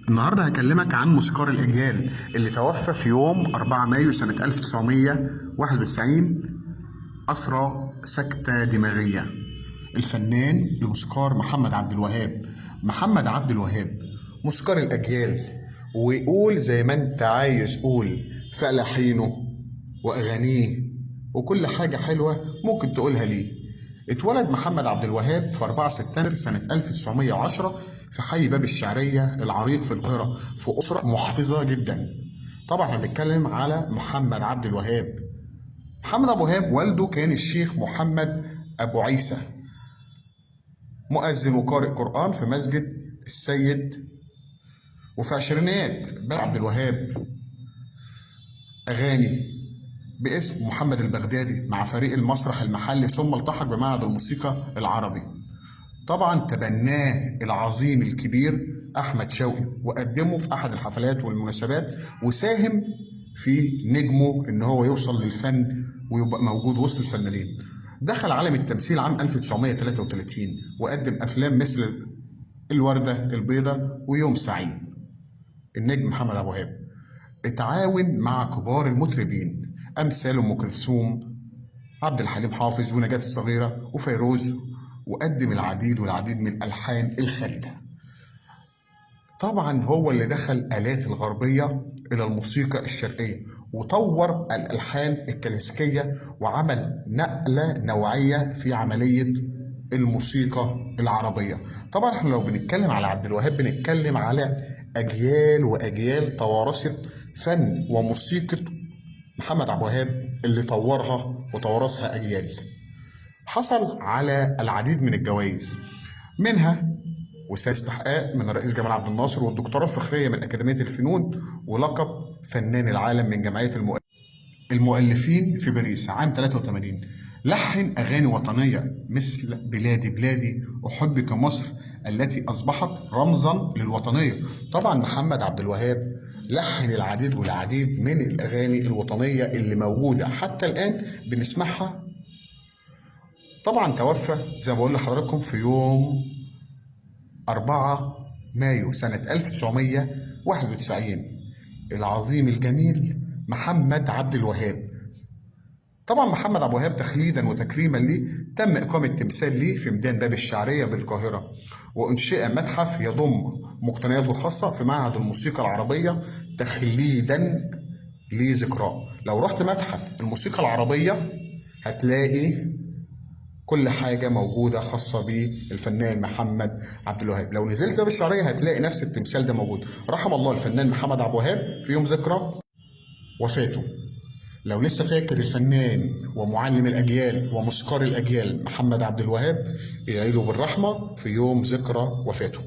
النهارده هكلمك عن موسيقار الأجيال اللي توفى في يوم 4 مايو سنة 1991 أثر سكتة دماغية. الفنان الموسيقار محمد عبد الوهاب. محمد عبد الوهاب موسيقار الأجيال، ويقول زي ما انت عايز قول في ألحانه وأغانيه وكل حاجة حلوة ممكن تقولها ليه. اتولد محمد عبد الوهاب في 4 سبتمبر سنة 1910 في حي باب الشعرية العريق في القاهرة، في أسرة محافظة جدا. طبعا هنتكلم على محمد عبد الوهاب. محمد عبد الوهاب والده كان الشيخ محمد أبو عيسى، مؤذن وقارئ قرآن في مسجد السيد. وفي عشرينيات بدأ عبد الوهاب أغاني باسم محمد البغدادي مع فريق المسرح المحلي، ثم التحق بمعهد الموسيقى العربي. طبعا تبناه العظيم الكبير أحمد شوقي وقدمه في أحد الحفلات والمناسبات، وساهم في نجمه إن هو يوصل للفن ويبقى موجود وسط الفنانين. دخل عالم التمثيل عام 1933 وقدم أفلام مثل الوردة البيضاء ويوم سعيد. النجم محمد عبد الوهاب اتعاون مع كبار المطربين أمثال أم كلثوم، عبد الحليم حافظ، ونجاة الصغيرة، وفيروز، وقدم العديد والعديد من الألحان الخالدة. طبعا هو اللي دخل آلات الغربية إلى الموسيقى الشرقية وطور الألحان الكلاسيكية وعمل نقلة نوعية في عملية الموسيقى العربية. طبعا احنا لو بنتكلم على عبد الوهاب بنتكلم على أجيال وأجيال توارثت فن وموسيقى محمد عبد الوهاب اللي طورها وتوارثها أجيال. حصل على العديد من الجوائز، منها وسام استحقاق من الرئيس جمال عبد الناصر، والدكتوراه الفخرية من أكاديمية الفنون، ولقب فنان العالم من جمعية المؤلفين في باريس عام 83. لحن أغاني وطنية مثل بلادي بلادي أحبك مصر التي أصبحت رمزا للوطنية. طبعا محمد عبد الوهاب لحن العديد والعديد من الأغاني الوطنية اللي موجودة حتى الآن بنسمعها. طبعا توفى زي ما بقول لحضراتكم في يوم 4 مايو سنة 1991 العظيم الجميل محمد عبد الوهاب. طبعا محمد عبد الوهاب تخليدا وتكريما ليه تم إقامة تمثال ليه في ميدان باب الشعرية بالقاهرة، وأنشئ متحف يضم مقتنياته الخاصة في معهد الموسيقى العربية تخليدا لذكراه. لو رحت متحف الموسيقى العربية هتلاقي كل حاجة موجودة خاصة بالفنان محمد عبد الوهاب. لو نزلت باب الشعرية هتلاقي نفس التمثال ده موجود. رحم الله الفنان محمد عبد الوهاب في يوم ذكرى وفاته. لو لسه فاكر الفنان ومعلم الأجيال وموسيقار الأجيال محمد عبد الوهاب، ادعي له بالرحمة في يوم ذكرى وفاته.